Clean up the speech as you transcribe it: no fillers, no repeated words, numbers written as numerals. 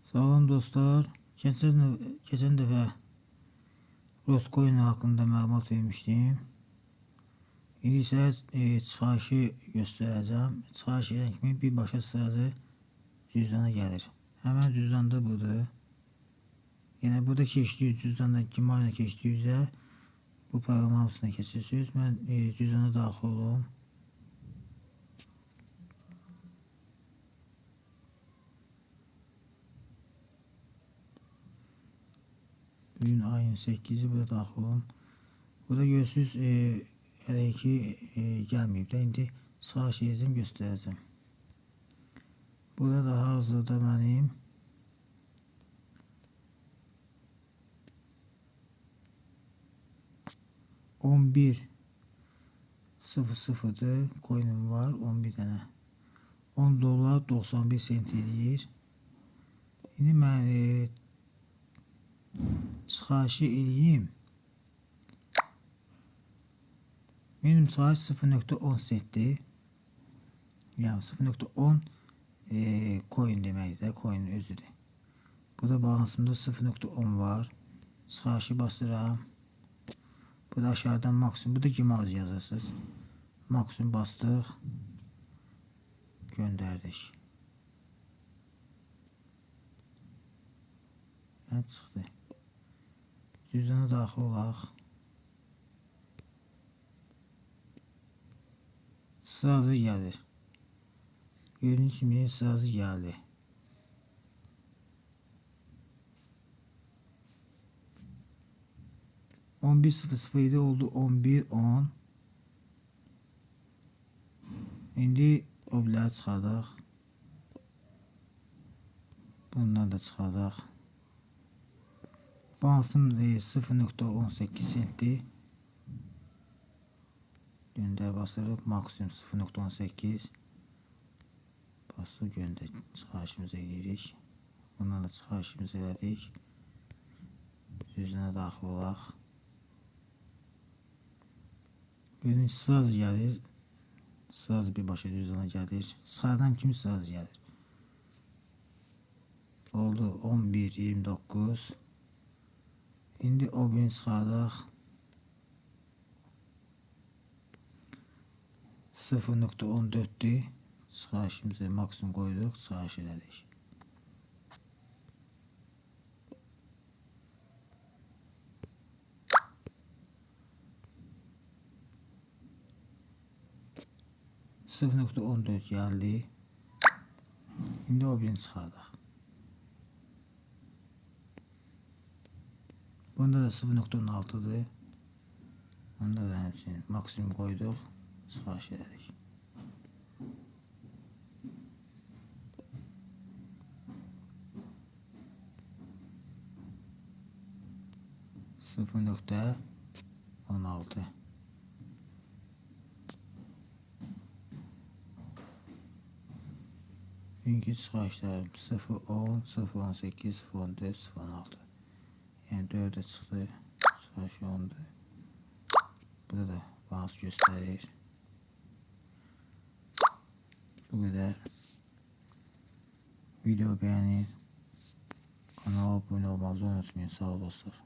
Salam dostlar. Keçən dəfə Roscoin haqqında məlumat vermişdim. İndi isə çıxarışı göstərəcəm. Çıxarış edən kimi birbaşa sırası cüzdana gəlir. Həmən cüzdan da budur. Yəni burada keçdiyiniz cüzdandan Gmail-ə keçdiyinizdə bu proqram hamısına keçirsiniz. Mən cüzdana daxil olum. Bugün ayın 8-i burada daxil olum. Burada görürsünüz, hələ ki gəlməyib də. İndi çıxarış edəcəm, göstərəcəm. Burada da hazırda mənim 11.00-dır. Coin'im var 11 dənə. 10 dolar 91 sent eləyir. İndi mən çıxarışı eləyim. Minimum çıxarış 0.10 sentdir. Yəni 0.10 coin deməkdir də, coin özüdür. Burada balansımda 0.10 var. Çıxarışı basıram. Burada aşağıdan maksimum, burada Gmail yazırsınız. Maksimum bastıq. Göndərdik. Yəni çıxdı. Cüzdana daxil olaq. Sırası gəlir. Gördüyünüz kimi sırası gəldi. 11.007 oldu 11.10. İndi o biləri çıxardaq. Bundan da çıxardaq. Balansım 0.18 sentdir. Göndər basırıq. Maksimum 0.18. Bastıq, göndər. Çıxarışımızı eləyirik. Bundan da çıxarışımızı elədik. Cüzdana daxil olaq. Gördüyünüz sırası gəlir. Sırası birbaşa cüzdana gəlir. Çıxardan kimi sırası gəlir. Oldu 11.29. İndi o birini çıxardaq. 0.14-dür. Çıxarışımızı maksimum qoyduq, çıxarış elədik. 0.14 gəldi. İndi o birini çıxardaq. Bunda da 0.16-dır. Bunda da həmçinin maksimum qoyduq, çıxarış elədik. 0.16. Bugünkü çıxarışlarım 0.10, 0.18, 0.14, 0.16. Yəni 4-ə çıxdı, çıxarış 10-dur. Burada da balans göstərir. Bu qədər. Video bəyənin, kanala abunə olmanızı unutmayın. Sağ olun dostlar.